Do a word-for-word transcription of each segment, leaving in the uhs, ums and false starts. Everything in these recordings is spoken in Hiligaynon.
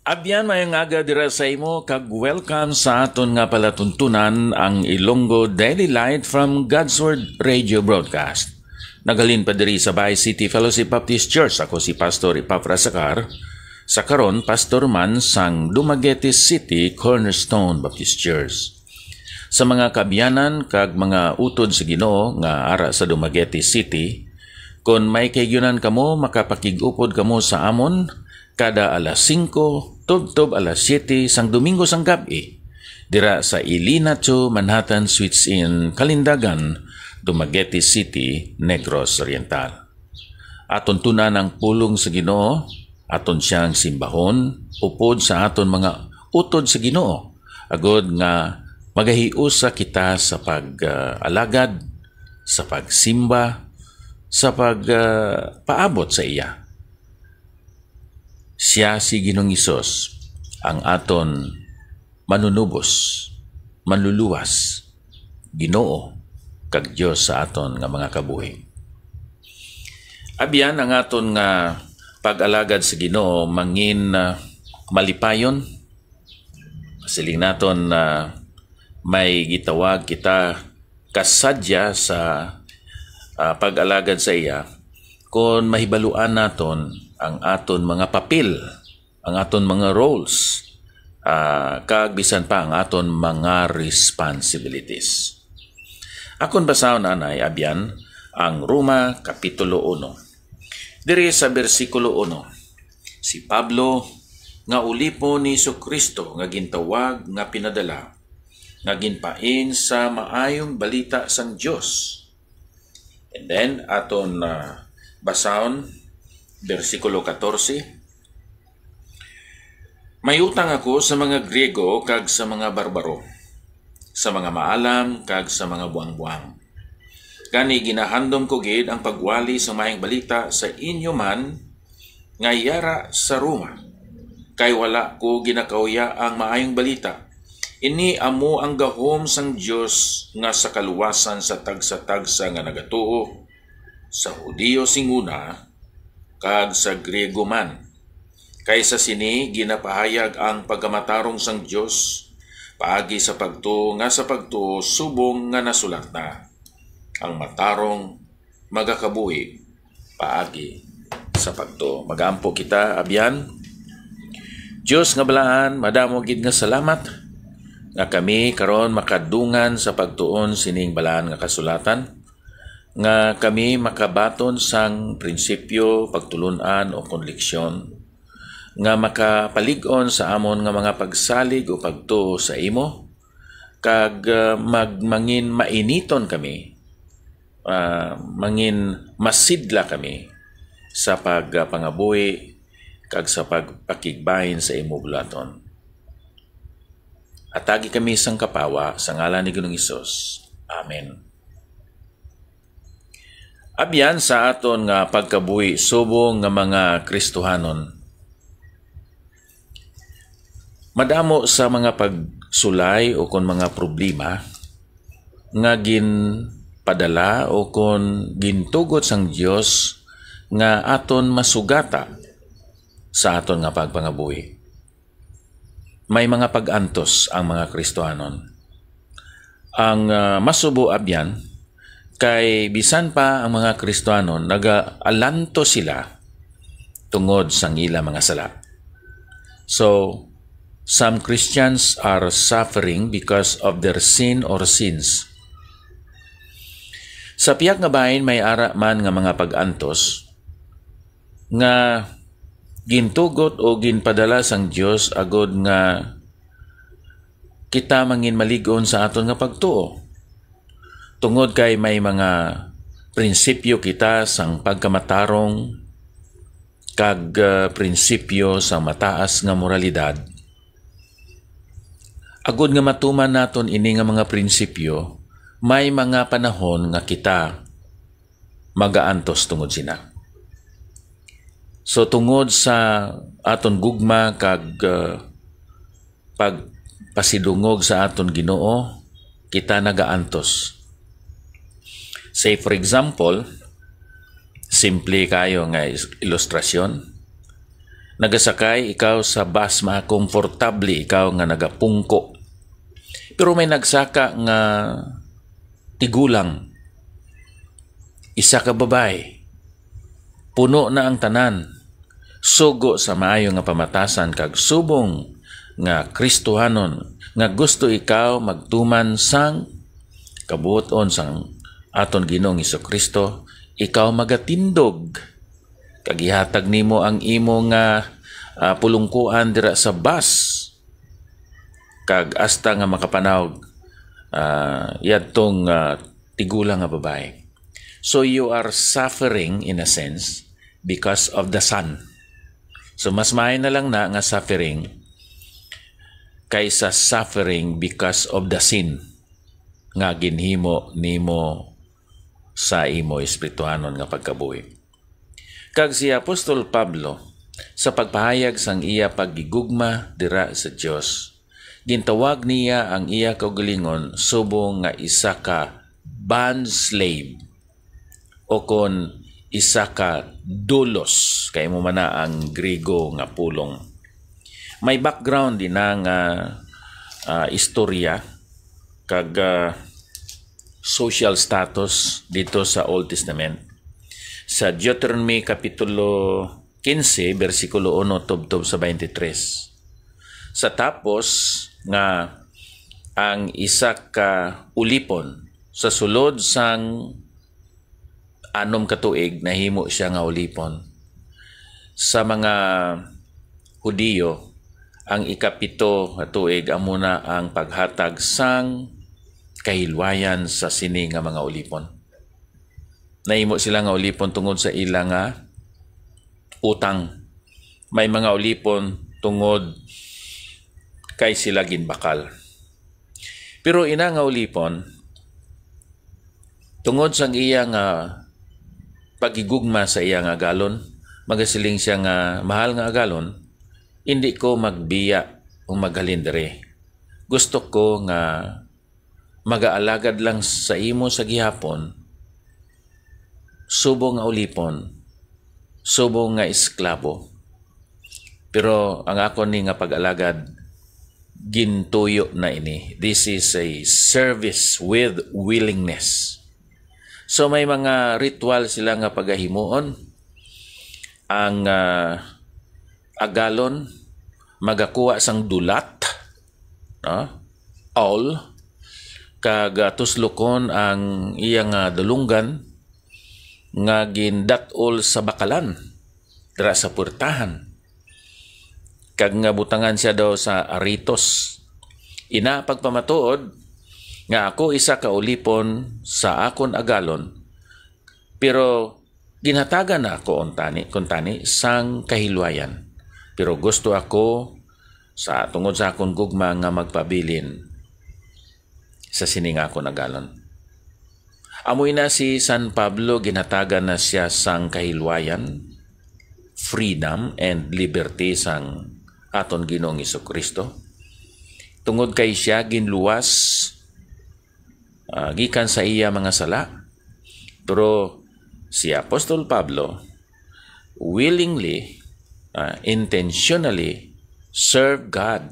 Abyan, mayong aga dira sa imo, kag welcome sa aton nga palatuntunan, ang Ilonggo Daily Light from God's Word Radio Broadcast. Naghalin pa diri sa Bay City Fellowship Baptist Church, ako si Pastor Epafras Sacar, sa karon, pastor man sang Dumaguete City Cornerstone Baptist Church. Sa mga kaabyanan kag mga utod sa Ginoo nga ara sa Dumaguete City, kon may kahigayonan kamo, makapakig-upod kamo sa amon kada alas singko tubtob alas siyete sang Domingo sang gab-i, dira sa Ilina Two Manhattan Suites Inn, Kalindagan, Dumaguete City, Negros Oriental. Aton tun-an ang pulong sa Ginoo, aton siyang simbahon upod sa aton mga utod sa Ginoo, agod nga magahiusa kita sa pag-alagad, sa pagsimba, sa pag, ah, paabot sa iya. Siya si Ginoong Hesus, ang aton manunubos, manluluwas, Ginoo, kag Dios sa aton nga mga kabuhi. Abyan, ang aton nga pag-alagad sa Ginoo mangin, ah, malipayon. Siling naton na may gitawag kita kasadya sa, ah, pag-alagad sa iya, kon mahibaluan naton ang aton mga papel, ang aton mga roles, ah, kag bisan pa ang aton mga responsibilities. Akon basahon anay, abyan, ang Roma Kapitulo uno. Diri sa bersikulo uno, si Pablo, nga ulipon ni Jesu-Cristo nga gintawag nga pinadala, nga ginpain sa Maayong Balita sang Dios. And then, aton, ah, basahon, bersikulo katorse, "May utang ako sa mga Griego kag sa mga barbaro, sa mga maalam kag sa mga buangboang. Gani, ginahandom ko gid ang pagwali sa Maayong Balita sa inyo man nga yara sa Roma, kay wala ko ginakauya ang Maayong Balita. Ini amo ang gahom sang Dios nga sa kaluwasan sa tagsa-tagsa nga nagatuo, sa Hudiyo sing una, kag sa Griego man. Kay sa sini ginapahayag ang pagkamatarong sang Dios paagi sa pagtuo nga sa pagtuo, subong nga nasulat na, 'Ang matarong magakabuhi paagi sa pagtuo.'" Magaampo kita, abyan. Dios nga balaan, madamo gid nga salamat nga kami karon makadungan sa pagtuon sining balaan nga kasulatan, nga kami makabaton sang prinsipyo, pagtulon-an, o kon leksyon, nga makapalig-on sa amon nga mga pagsalig o pagtuo sa imo, kag, ah, mag-, mangin mainiton kami, ah, mangin masidla kami sa pagpangabuhi kag sa pagpakigbahin sa imo bulaton. Atagi kami sang kapawa sa ngalan ni Ginoong Hesus. Amen. Abyan, sa aton nga pagkabuhi subong nga mga Kristohanon, madamo sa mga pagsulay o kon mga problema nga ginpadala o kon gintugot sang Dios nga aton masugata sa aton nga pagpangabuhi. May mga pag-antos ang mga Kristohanon. Ang, ah, masubo, abyan, kay bisan pa ang mga Kristohanon, nagaalantos sila tungod sang ila mga sala. So, some Christians are suffering because of their sin or sins. Sa pihak nga bahin, may ara man nga mga pag-antos nga gintugot o ginpadala sang Dios agod nga kita mangin malig-on sa aton nga pagtuo. Tungod kay may mga prinsipyo kita sang pagkamatarong kag, ah, prinsipyo sang mataas nga moralidad, agod nga matuman naton ini nga mga prinsipyo, may mga panahon nga kita magaantos tungod sina. So, tungod sa aton gugma kag, uh, pagpasidungog sa aton Ginoo, kita nagaantos. Say, for example, simple kayo nga is-, ilustrasyon, Nagasakay ikaw sa bus, makomportable ikaw nga nagapungko. Pero may nagsaka nga tigulang, isa ka babayi. Puno na ang tanan, sugo sa maayo nga pamatasan kag subong nga Kristohanon, nga gusto ikaw magtuman sang kabuoton sang aton Ginoong Jesu-Cristo, ikaw magatindog kag ihatag nimo ang imo nga, ah, pulungkuan dira sa bus, kag hasta nga makapanawag, ah, yadtong, ah, tigulang nga babayi. So you are suffering, in a sense, because of the son. So mas maayo na lang na nga suffering kaysa suffering because of the sin nga ginhimo nimo sa imo espirituhanon nga pagkabuhi. Kag si Apostol Pablo, sa pagpahayag sang iya paghigugma dira sa Dios, gintawag niya ang iya kaugalingon subong nga isa ka bond slave, o kon isa ka doulos, kay amo man na ang Griego nga pulong. May background ina nga, ah, istorya kag, ah, social status dito sa Old Testament. Sa Deuteronomy Kapitulo quince, bersikulo uno tubtob sa twenty-three. Sa tapos nga ang isa ka ulipon sa sulod sang anom ka tuig, nahimo sia nga ulipon. Sa mga Hudiyo, ang ikapito nga tuig amo na ang paghatag sang kahilwayan sa sini nga mga ulipon. Nahimo sila nga ulipon tungod sa ila nga utang. May mga ulipon tungod kay sila ginbakal. Pero ina nga ulipon, tungod sang iya nga paghigugma sa iya nga agalon, magasiling sia nga, "Mahal nga agalon, indi ko magbiya o maghalin diri. Gusto ko nga magaalagad lang sa imo sa gihapon, subong nga ulipon, subong nga esklabo. Pero ang akon ni nga pag-alagad, gintuyo na ini. This is a service with willingness." So may mga ritual sila nga pagahimuon. Ang, ah, agalon magakuha sang dulat, no? Awl, kag, ah, tuslokon ang iya nga dulonggan nga gindat-ol sa bakalan dira sa puwertahan, kag nga butangan sia daw sa aritos. Ina pagpamatuod nga ako isa ka ulipon sa akon agalon, pero ginhatagan na ako untani, kuntani sang kahilwayan. Pero gusto ako sa, tungod sa akon gugma nga magpabilin sa sini nga akon agalon. Amo ina si San Pablo, ginhatagan na sia sang kahilwayan, freedom and liberty sang aton Ginoong Jesu-Cristo. Tungod kay sia ginluwas, ah, gikan sa iya mga sala. Pero si Apostol Pablo willingly, ah, intentionally serve God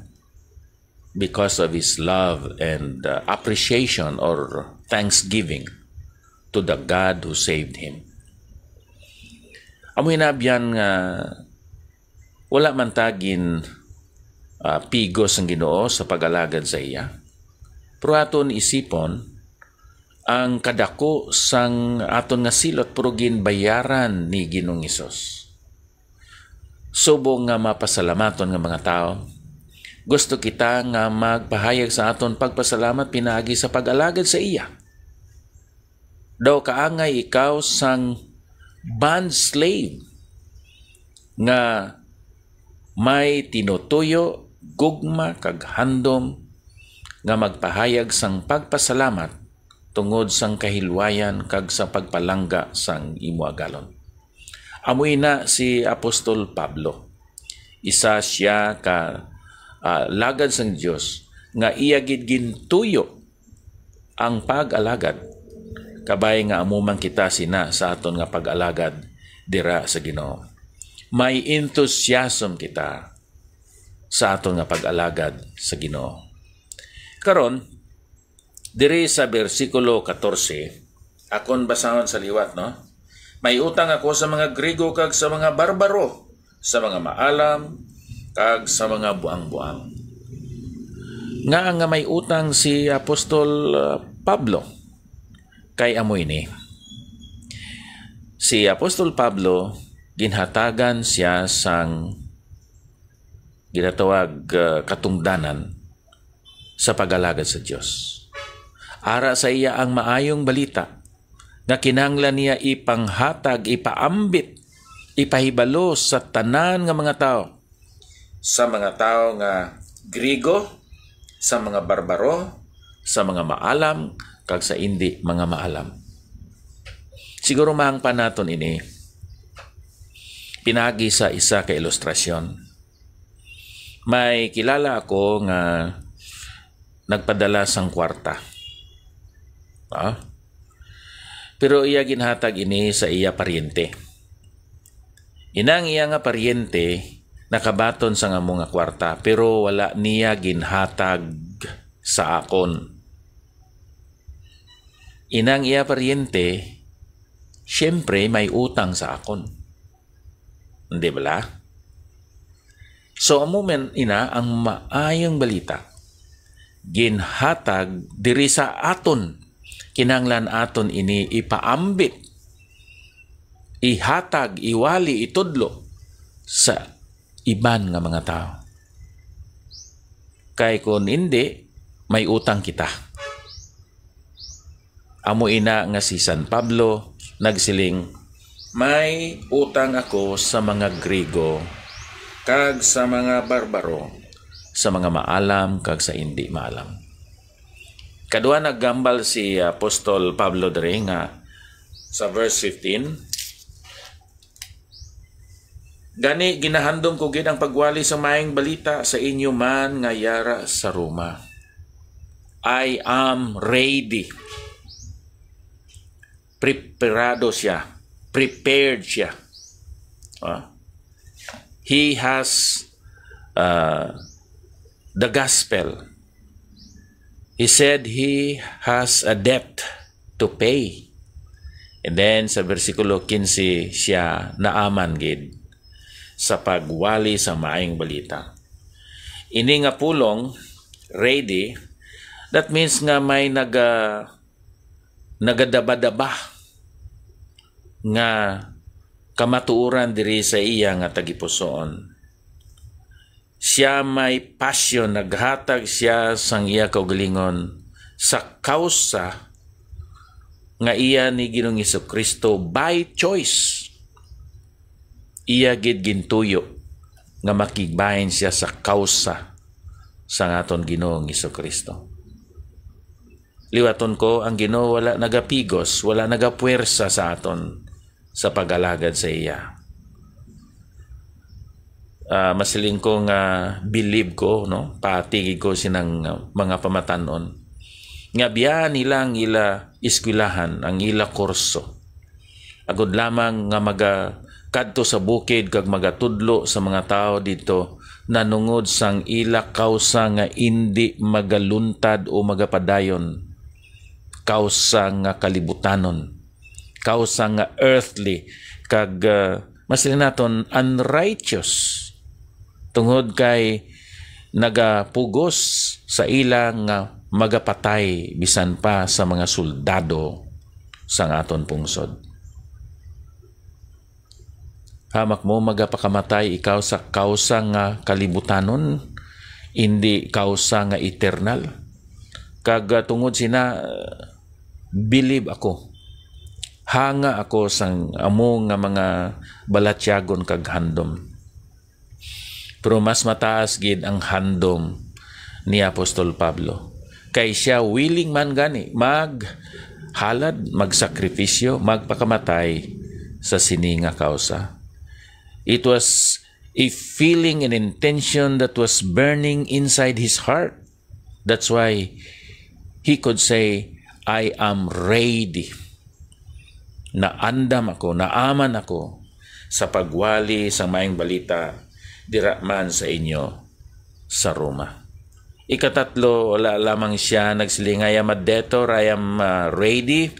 because of his love and, uh, appreciation or thanksgiving to the God who saved him. Amo ina, abyan, nga wala man ta gin, uh, pigos ang Ginoo sa pag-alagad sa iya, pero aton isipon ang kadako sang aton nga silot, pero ginbayaran ni Ginoong Hesus. Subong nga mapasalamaton nga mga tawo, gusto kita nga magpahayag sa aton pagpasalamat pinaagi sa pag-alagad sa iya. Daw kaangay ikaw sang bond slave nga may tinutuyo, gugma, kag handom nga magpahayag sang pagpasalamat tungod sang kahilwayan kag sa pagpalangga sang imo agalon. Amo ina si Apostol Pablo. Isa sia ka, ah, lagad sang Dios nga iya gid gintuyo ang pag-alagad. Kabay nga amo man kita sina sa aton nga pag-alagad dira sa Ginoo. may enthusiasm kita sa aton nga pag-alagad sa Ginoo. Karon, diri sa bersikulo katorse, akon basahon sa liwat, no? "May utang ako sa mga Griego kag sa mga barbaro, sa mga maalam kag sa mga buang-buang." Nga nga may utang si Apostol, uh, Pablo? Kay amo ini. Si Apostol Pablo, ginhatagan siya sang ginatawag, uh, katungdanan sa pag-alagad sa Dios. Ara sa iya ang maayong balita nga kinahanglan niya ipanghatag, ipaambit, ipahibalo sa tanan nga mga tawo, sa mga tawo nga Griego, sa mga barbaro, sa mga maalam, kag sa indi mga maalam. Siguro mahangpan naton ini pinagi sa isa ka ilustrasyon. May kilala ako nga nagpadala sang kwarta. Ah? Pero iya ginhatag ini sa iya paryente. Inang iya nga paryente nakabaton sang amo nga kwarta, pero wala niya ginhatag sa akon. Inang iya paryente, siyempre, may utang sa akon. Di bala? So, amo man ina ang maayong balita. Ginhatag diri sa aton. Kinahanglan aton ini ipaambit, ihatag, iwali, itudlo sa iban nga mga tawo. Kay kun indi, may utang kita. Amo ina nga si San Pablo nagsiling, "May utang ako sa mga Griego, kag sa mga barbaro, sa mga maalam, kag sa indi maalam." Kadua, naghambal si Apostol Pablo diri nga sa verse fifteen, "Gani, ginahandom ko gid ang pagwali sa maayong balita sa inyo man nga yara sa Roma." I am ready. Preparado siya. Prepared siya. Ah. He has, uh, the gospel. He said he has a debt to pay. And then sa bersikulo kinse, siya naaman gid sa pagwali sa maayong balita. Ini nga pulong, ready, that means nga may naga-, nagadabadaba nga kamatuoran diri sa iya nga tagipusoon. Siya may passion, naghatag siya sang iya kaugalingon sa kausa nga iya ni Ginoong Jesu-Cristo by choice. Iya gid gintuyo nga makigbahin siya sa kausa sang aton Ginoong Jesu-Cristo. Liwaton ko, ang Ginoo wala nagapigos, wala nagapuwersa sa aton sa pag-alagad sa iya. Ah, masiling ko nga believe ko, no? Pati gid ko sinang, ah, mga pamatan-on. Nga biya nila ang ila eskwelahan, ang ila kurso. Agod lamang nga maga-, kadto sa bukid kag magatudlo sa mga tawo didto, nanungod sang ila kausa nga indi magaluntad o magapadayon, kausa nga kalibutanon, kausa nga earthly, kag, ah, mas naton unrighteous, tungod kay nagapugos sa ila nga magapatay bisan pa sa mga soldado sang aton pungsod. Hamak mo magapakamatay ikaw sa kausa nga kalibutanon, indi kausa nga eternal. Kag, ah, tungod sina, ah, bilib ako. Hanga ako sang amo nga mga balatyagon kag handom. Pero mas mataas gid ang handom ni Apostol Pablo, kay sia willing man gani maghalad, magsakripisyo, magpakamatay sa sini nga kausa. It was a feeling and intention that was burning inside his heart. That's why he could say, "I am ready. Naandam ako, naaman ako sa pagwali sang Maayong Balita dira man sa inyo sa Roma. Ikatatlo, wala lamang sia nagsiling, "I am a debtor, I am, uh, ready,"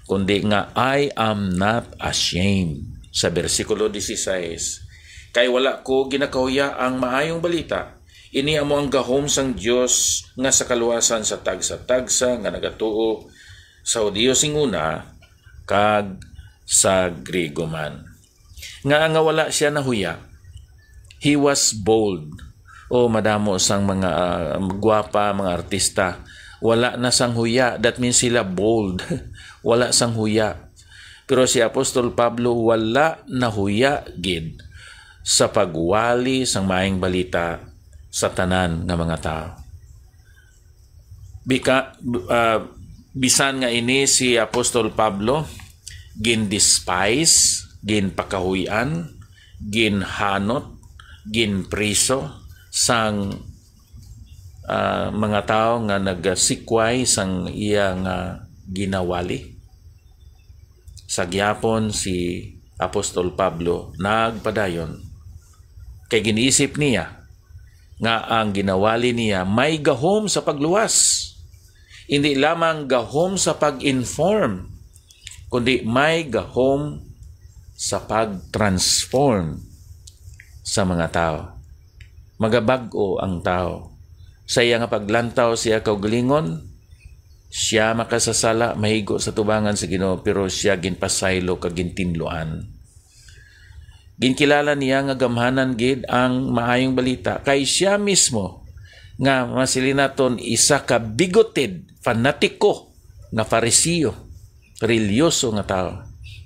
kundi nga, "I am not ashamed." Sa bersikulo dieciséis, "Kay wala ko ginakahuya ang Maayong Balita. Ini amo ang gahom sang Dios nga sa kaluwasan sa tagsa-tagsa nga nagatuo, sa Hudiyo sing una, kag sa Griego man." Nga, nga wala sia nahuya. He was bold. O, madamo sang mga, ah, gwapa, mga artista, wala na sang huya. That means sila bold. Wala sang huya. Pero si Apostol Pablo wala nahuya gid sa pagwali sang Maayong Balita sa tanan nga mga tawo. Bika, ah, bisan nga ini si Apostol Pablo gin-despise, ginpakahuy-an, ginhanot, ginpriso sang, ah, mga tawo nga nagasikway sang iya nga ginawali. Sa gihapon, si Apostol Pablo nagpadayon, kay giniisip niya nga ang ginawali niya may gahom sa pagluwas. Hindi lamang gahom sa pag-inform, kundi may gahom sa pag-transform sa mga tawo. Magabag-o ang tawo. Sa iya nga paglantaw sa iya kaugalingon, sia makasasala, mahigo sa tubangan sa Ginoo, pero sia ginpasaylo kag gintinluan. Ginkilala niya nga gamhanan gid ang Maayong Balita, kay sia mismo nga, masilin naton, isa ka bigoted, fanatiko nga Fariseo, reliyoso nga tawo,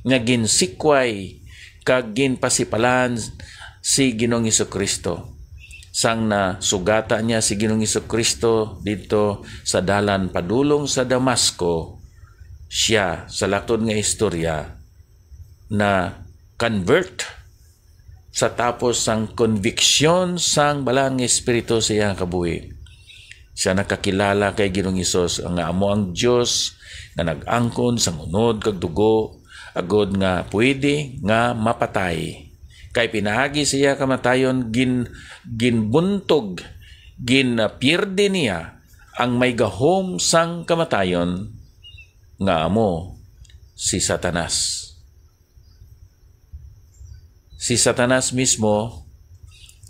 nga ginsikway kag ginpasipalan si Ginoong Jesu-Cristo. Sang nasugata niya si Ginoong Jesu-Cristo didto sa dalan padulong sa Damasco, sia, sa laktod nga istorya, na-convert sa tapos sang konbiksyon sang Balaan nga Espiritu sa iyang kabuhi. Sia nakakilala kay Ginoong Hesus nga amo ang Dios nga nag-angkon sang unod kag dugo, agod nga pwede nga mapatay. Kay pinaagi sa iya kamatayon, gin-, ginbuntog, ginpierde niya ang may gahom sang kamatayon, nga amo si Satanas. Si Satanas mismo,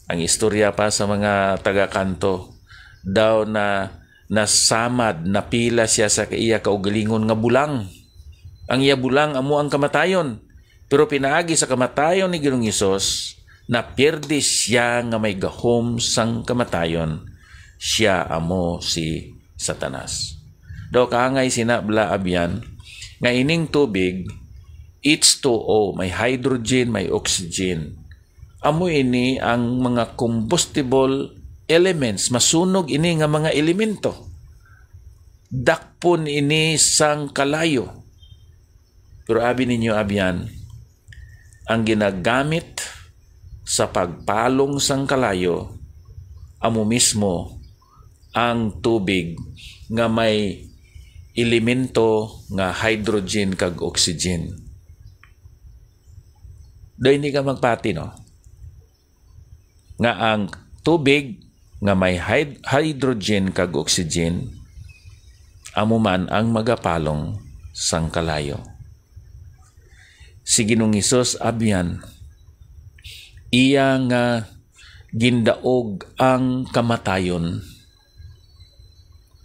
ang istorya pa sa mga taga-kanto, daw na nasamad, napila sia sa iya kaugalingon nga bulang. Ang iya bulang amo ang kamatayon, pero pinaagi sa kamatayon ni Ginoong Hesus, napierde sia nga may gahom sang kamatayon. Sia amo si Satanas. Daw kaangay sina bala, abyan, nga ining tubig, H two O, may hydrogen, may oxygen. Amo ini ang mga combustible elements, masunog ini nga mga elemento. Dakpon ini sang kalayo. Pero abi ninyo, abyan, ang ginagamit sa pagpalong sang kalayo amo mismo ang tubig nga may elemento nga hydrogen kag oxygen. Do hindi ka magpati, no? Nga ang tubig nga may hyd-, hydrogen kag oxygen, amo man ang magapalong sang kalayo. Si Ginoong Hesus, abyan, iya nga gindaog ang kamatayon,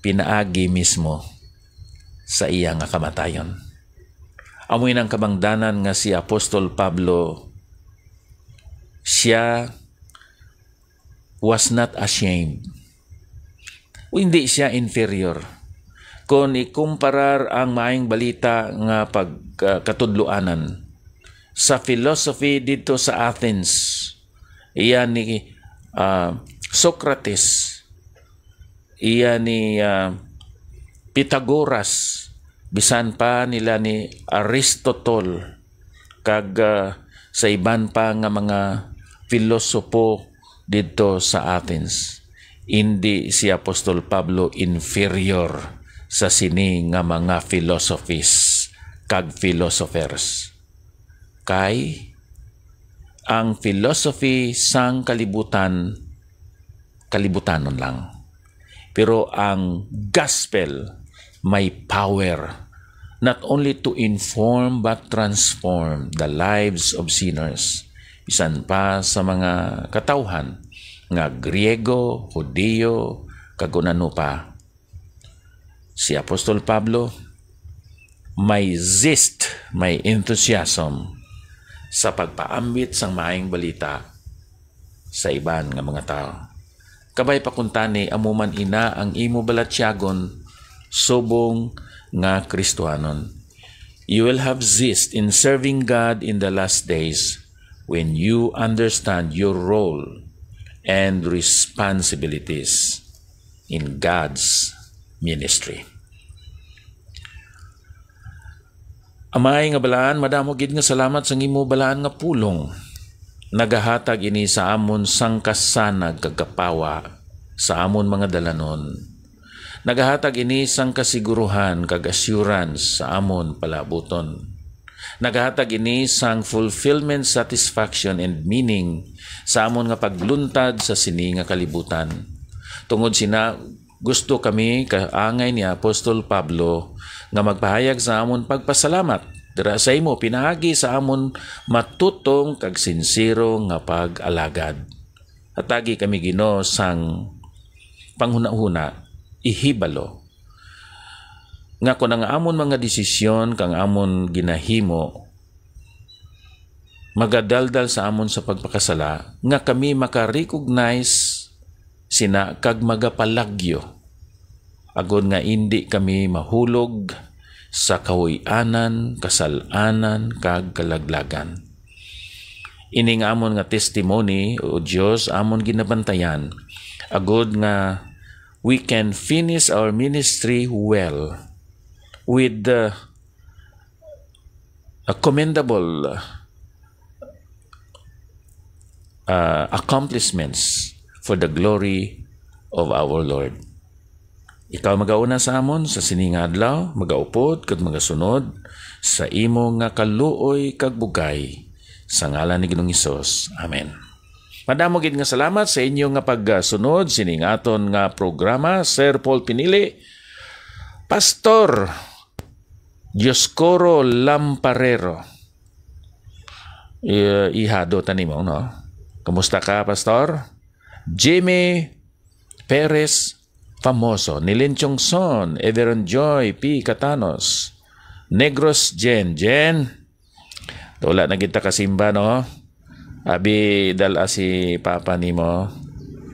pinaagi mismo sa iya nga kamatayon. Amoy nang kabangdanan nga si Apostol Pablo, sia was not ashamed. O, hindi sia inferior. Kung ikumparar ang Maayong Balita nga pag-, ah, katudloanan sa philosophy didto sa Athens, iya ni, ah, Socrates, iya ni, ah, Pythagoras, bisan pa nila ni Aristotle, kag, ah, sa iban pa nga mga pilosopo didto sa Athens. Indi si Apostol Pablo inferior sa sini nga mga philosophies kag philosophers. Kay ang philosophy sang kalibutan, kalibutanon lang. Pero ang gospel may power not only to inform but transform the lives of sinners, bisan pa sa mga katawhan nga Griego, Hudiyo, kag kun ano pa. Si Apostol Pablo may zest, may enthusiasm sa pagpaambit sang maayong balita sa iban nga mga tawo. Kabay pa kuntani, amo man ina ang imo balatyagon subong nga Kristiyanon. You will have zest in serving God in the last days when you understand your role and responsibilities in God's ministry. Amay nga balaan, madamo gid nga salamat sang imo balaan nga pulong. Nagahatag ini sa amon sang kasanag kag kapawa sa amon mga dalanon. Nagahatag ini sang kasiguruhan kag assurance sa amon palaabuton. Nagahatag ini sang fulfillment, satisfaction, and meaning sa amon nga pagluntad sa sini nga kalibutan. Tungod sina, gusto kami, kaangay ni Apostol Pablo, nga magpahayag sa amon pagpasalamat dira sa imo pinaagi sa amon matutong kag sinsero nga pag-alagad. Hatagi kami, Ginoo, sang panghunahuna, ihibalo, nga kon ang amon mga desisyon kag amon ginahimo magadaldal sa amon sa pagpakasala, nga kami maka-recognize sina kag magapalagyo, agod nga indi kami mahulog sa kahuy-anan, kasal-anan, kag kalaglagan. Ini nga amon nga testimony, O Dios, amon ginabantayan, agod nga we can finish our ministry well with the, uh, commendable, uh, accomplishments for the glory of our Lord. Ikaw magauna sa amon sa sini nga adlaw, magaupod kag magasunod sa imo nga kaluoy kag bugay, sa ngalan ni Ginoong Hesus. Amen. Madamo gid nga salamat sa inyo nga pagsunod sini nga aton nga programa, Sir Paul Pinili, Pastor Dioscoro Lamparero. I-, ihado ta nimo, no? Kumusta ka, Pastor? Jimmy Perez Famoso, Nilin Chongson, Everon Joy P Catanos, Negros Jen. Jen, wala na kita kasimba, no? Abi, dala si Papa nimo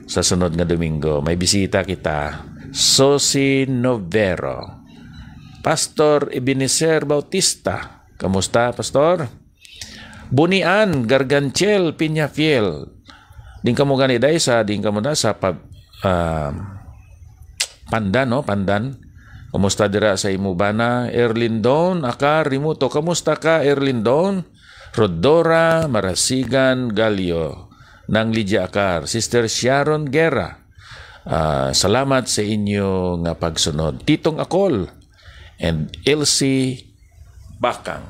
sa sunod nga Domingo. May bisita kita. Sosi Novero. Pastor Ebenezer Bautista. Kamusta, Pastor? Bunian Garganchel Peñafiel. Din kamo gani, day, sa, din kamo na sa pag, ah, Pandan, no? Pandan. Kumusta dira sa imo bana? Erlindon Akar Rimuto. Kamusta ka, Erlindon? Rodora Marasigan Galio, Nang Lydia Akar, Sister Sharon Guerra. Ah, salamat sa inyo nga pagsunod. Titong Akol and Elsie Bakang.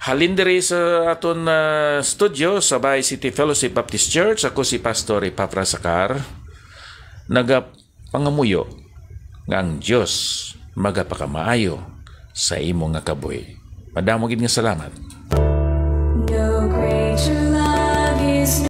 Halin diri sa aton, ah, studio sa Bay City Fellowship Baptist Church, ako si Pastor Epafras Akar. Naga pangamuyo nga ang Dios magapakamaayo sa imo nga kabuhi. Madamo gid nga salamat. No greater